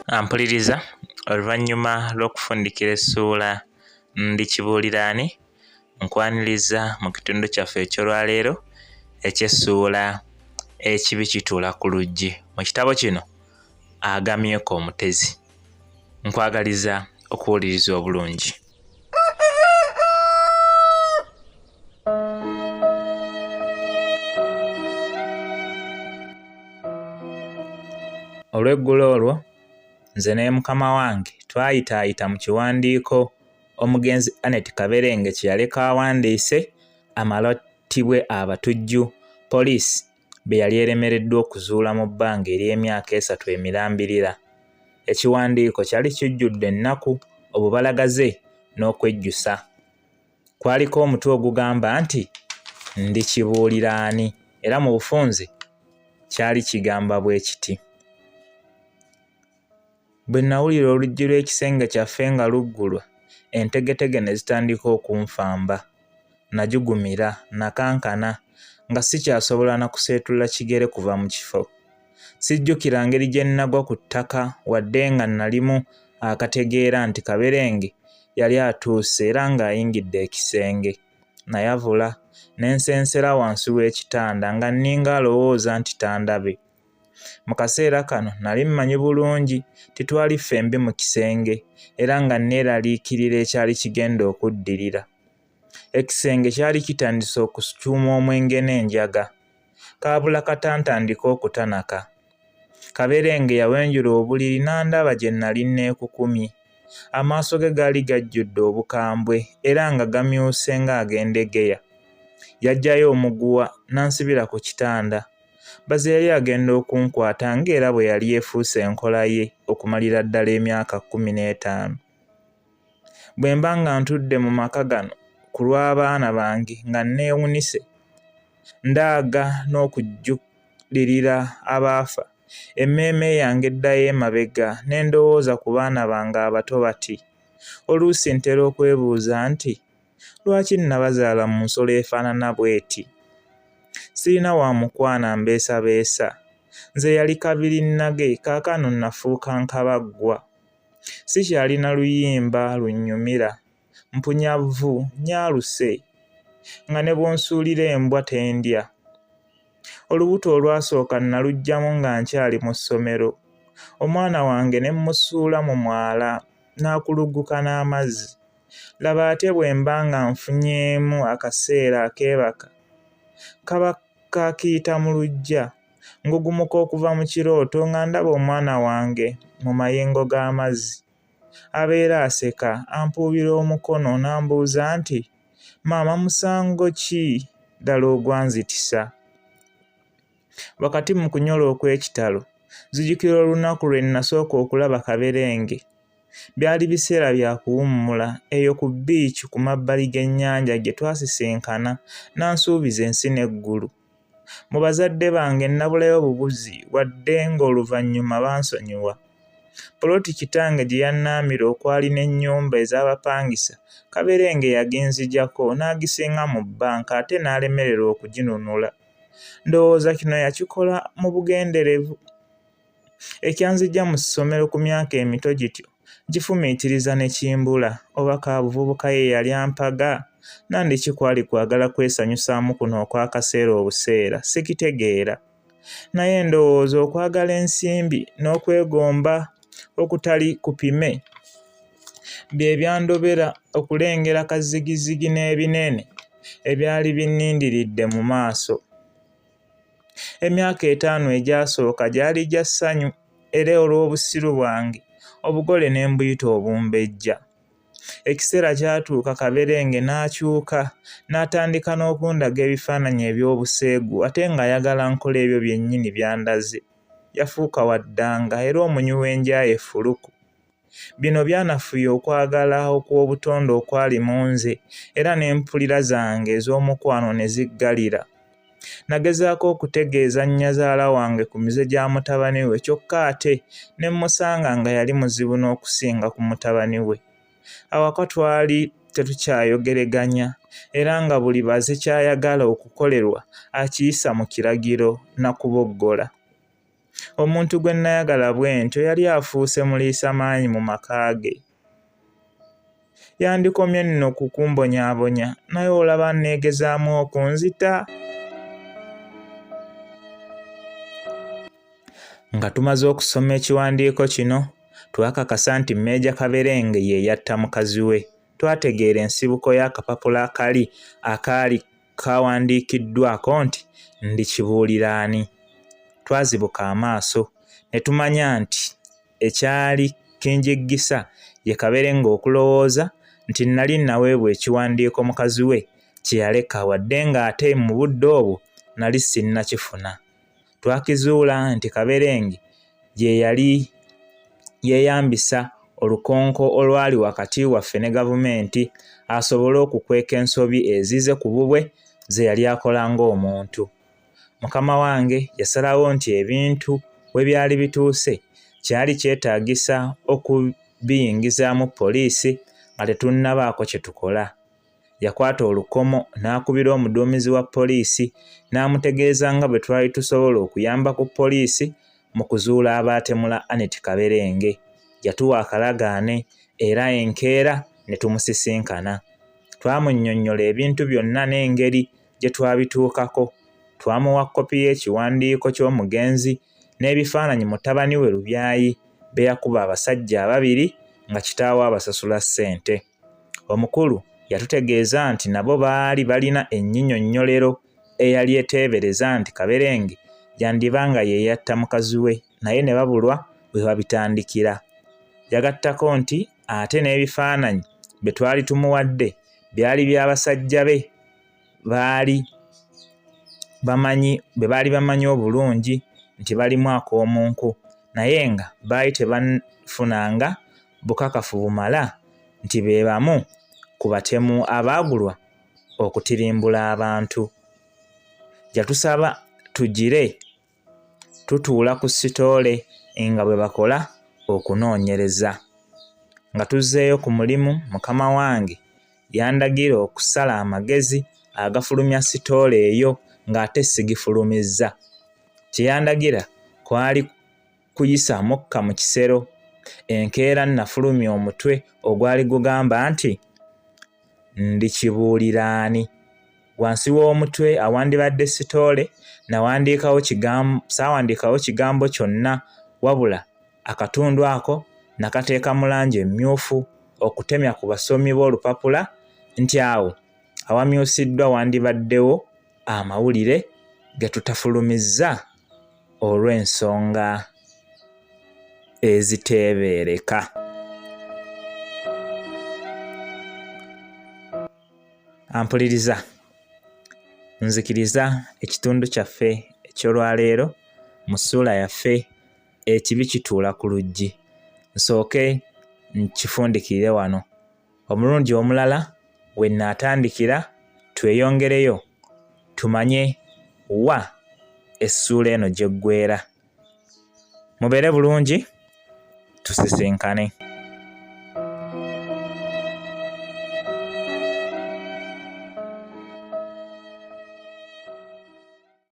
Ampuliriza oluvannyuma lw'okufundikira essuula Ndikibuulira Ani, nkwaniriza mu kitundu kyaffe eky'olwaleero eky'essuula Ekibi Kituula ku Luggi mu kitabo kino Agamyeko Omutezi. Nkwagaliza okuwuliriza obulungi. Olweggulo olwo nze ne mukama wange twayitaayita mu kiwandiiko omugenzi Annet Kaberenge kye yaleka awandiise amale attibwe abatujju poliisi be yali eremereddwa okuzuula mu bbanga ery'emyaka esatu emirambirira. Ekiwandiiko kyali kijjudde ennaku, obubalagaze n'okwejjusa. Kwaliko omutwe ogugamba nti Ndikibuulira ani era mu bufunze kyali kigamba bwe kiti. Bwe nnawulira oluggi lw'ekisenge kyaffe nga luggulwa, entegetege ne zitandika okunfamba. Najugumira, nakankana, nga sikyasobola na kuseetula kigere kuva mu kifo. Sijjukira ngeri gye nnagwa ku ttaka wadde nga nnalimu akategeera nti Kaberenge yali atuuse era ng'ayingidde ekisenge. Nayavula ne nsensera wansi w'ekitanda nga nninga alowooza nti tandabe. Mu kaseera kano nali mmanyi bulungi nti twali ffembi mu kisenge era nga nneeraliikirira ekyali kigenda okuddirira. Ekisenge kyali kitandise okucuuma omwenge n'enjaga. Kaabula kata ntandike okutanaka. Kaberenge yawenjula obuliri n'andaba gye nnali nneekukumye. Amaaso ge gaali gajjudde obukambwe era nga gamyuse ng'ag'endegeya. Yaggyayo omuguwa n'ansibira ku kitanda. Baze yali agenda okunkwata ng'era bwe yali efuuse enkola ye okumalira ddala emyaka 15. Bwe mba nga ntudde mu maka gano ku lw'abaana bange nga nneewunise, ndaaga n'okujjulirira abaafa, emmeeme yange eddayo emabega ne ndowooza ku baana bange abato bati. Oluusi ntera okwebuuza nti, Lwaki nnabazaala mu nsolo efaanana bw'eti? Sirina wa mukwano ambeesabeesa. Nze eyali kabirinnage kaakano nnafuuka nkabaggwa. Sikyalina luyimba lunnyumira, mpunya vvu, nnyaaluse nga ne bw'onsuulira embwa tendya. Olubuto olwasooka nnaluggyamu nga nkyali mu ssomero, omwana wange ne mmusuula mu mwala n'akulugguka n'amazzi. Laba ate bwe mba nga nfunyeemu akaseera akeebaka, kaba kaakiyita mu luggya, ngugumuka okuva mu kirooto nga ndaba omwana wange mu mayengo g'amazzi. Abeera aseka, ampuubira omukono n'ambuuza nti, Maama musango ki ddala ogwanzitisa? Wakati mu kunyola okw'ekitalo, nzijukira olunaku lwe nnasooka okulaba Kaberenge. Byali biseera bya kuwummula, eyo ku bbiici ku mabbali g'ennyanja gye twasisinkana n'ansuubiza ensi n'eggulu. Mu bazadde bange nnabulayo bubuzi wadde ng'oluvannyuma bansonyiwa. Poloti kitange gye yannaamira okwali n'ennyumba ez'abapangisa, Kaberenge yaginzigyako n'agisinga mu bbanka ate n'alemererwa okuginunula. Ndowooza kino yakikola mu bugenderevu. Ekyanzigya mu ssomero ku myaka emito gityo nkifumiitiriza ne kimbula oba kaabuvubuka ye yali ampaga nandiki kwali kwagala kwesanyusaamu kuno okw'akaseera obuseera sikitegeera. Naye ndowooza okwagala ensimbi n'okwegomba okutali kupime bye byandobera okulengera kazigizigi n'ebinene ebyali binnindiridde mu maaso. Emyaka etaano egyasooka gyali gya ssanyu era olw'obusiru bwange obugole ne mbuyita obumbejja. Ekiseera kyatuuka Kaberenge n'akyuka n'atandika n'okundaga ebifaananyi eby'obuseegu ate ng'ayagala nkole ebyo byennyini by'andaze. Yafuuka wa ddanga era omunywi w'enjaaye ffuluku. Bino byanafuya okwagala okw'obutonde okwali mu nze era n'empulira zange ez'omukwano ne ziggalira. Nagezaako okutegeeza nnyazaala wange ku mize gya mutabani we kyokka ate ne mmusanga nga yali muzibu n'okusinga ku mutabani we. Awaka twali tetukyayogereganya era nga buli baze ky'ayagala okukolerwa akiyisa mu kiragiro na kuboggola. Omuntu gwe nnayagala bwentyo yali afuuse muliisamaanyi mu maka ge. Yandikomye nno ku kumbonyaabonya naye olaba anneegezaamu okunzita. Nga tumaze okusoma ekiwandiiko kino, twakakasa nti Meeja Kaberenge ye yatta mukazi we. Twategeera ensibuko y'akapapula kali akaali kawandiikiddwako nti Ndikibuulira ani. Twazibuka amaaso ne tumanya nti ekyali kinjiggisa ye Kaberenge okulowooza nti nnali nnaweebwa ekiwandiiko mukazi we kye yaleka wadde ng'ate mu budde obwo nnali sinnakifuna. Twakizuula nti Kaberenge ye yali yeeyambisa olukonko olwali wakati waffe ne gavumenti asobole okukweka ensobi ezize ku bubwe ze yali akola ng'omuntu. Mukama wange yasalawo nti ebintu we byali bituuse kyali kyetaagisa okubiyingizaamu poliisi nga tetunnabaako kye tukola. Yakwata olukomo n'akubira omuduumizi wa poliisi n'amutegeeza nga bwe twali tusobola okuyamba ku poliisi mu kuzuula abaatemula Annet Kaberenge. Yatuwa akalagaane era enkeera ne tumusisinkana. Twamunnyonnyola ebintu byonna n'engeri gye twabituukako. Twamuwa kkopi y'ekiwandiiko ky'omugenzi n'ebifaananyi mutabani we Lubyayi be yakuba abasajja ababiri nga kitaawe abasasula ssente. Omukulu yatutegeeza nti nabo baali balina ennyinyonnyolero eyali eteebereza nti Kaberenge yandiba nga ye yatta mukazi we naye ne babulwa we babitandikira. Yagattako nti ate n'ebifaananyi bye twali tumuwadde byali bya basajja be baali bamanyi be baali bamanyi obulungi nti balimu ak'omunku naye nga baali tebafunanga bukakafu bumala nti be bamu ku batemu abaagulwa okutirimbula abantu. Yatusaba tugire tutuula ku sitoole nga bwe bakola okunoonyereza. Nga tuzzeeyo ku mulimu, mukama wange yandagira okusala amagezi agafulumya sitoole eyo ng'ate sigifulumizza. Kye yandagira kwali kuyisa mukka mu kisero. Enkeera nnafulumya omutwe ogwali gugamba nti, Ndikibuulira ani? Wansi w'omutwe awandibadde sitoole nawandiikawo kigambo, saawandiikawo kigambo kyonna wabula akatundu ako nakateeka mu langi emmyufu okutemya ku basomi b'olupapula nti awo awamyusiddwa wandibaddewo amawulire ge tutafulumizza olw'ensonga eziteebeereka. Ampuliriza, nzikiriza ekitundu kyaffe eky'olwaleero mu ssuula yaffe Ekibi kituula ku luggi nsooke nkifundikirire wano. Omulundi omulala we nnaatandikira tweyongereyo tumanye wa essuula eno gy'eggweera. Mubeere bulungi, tusisinkane.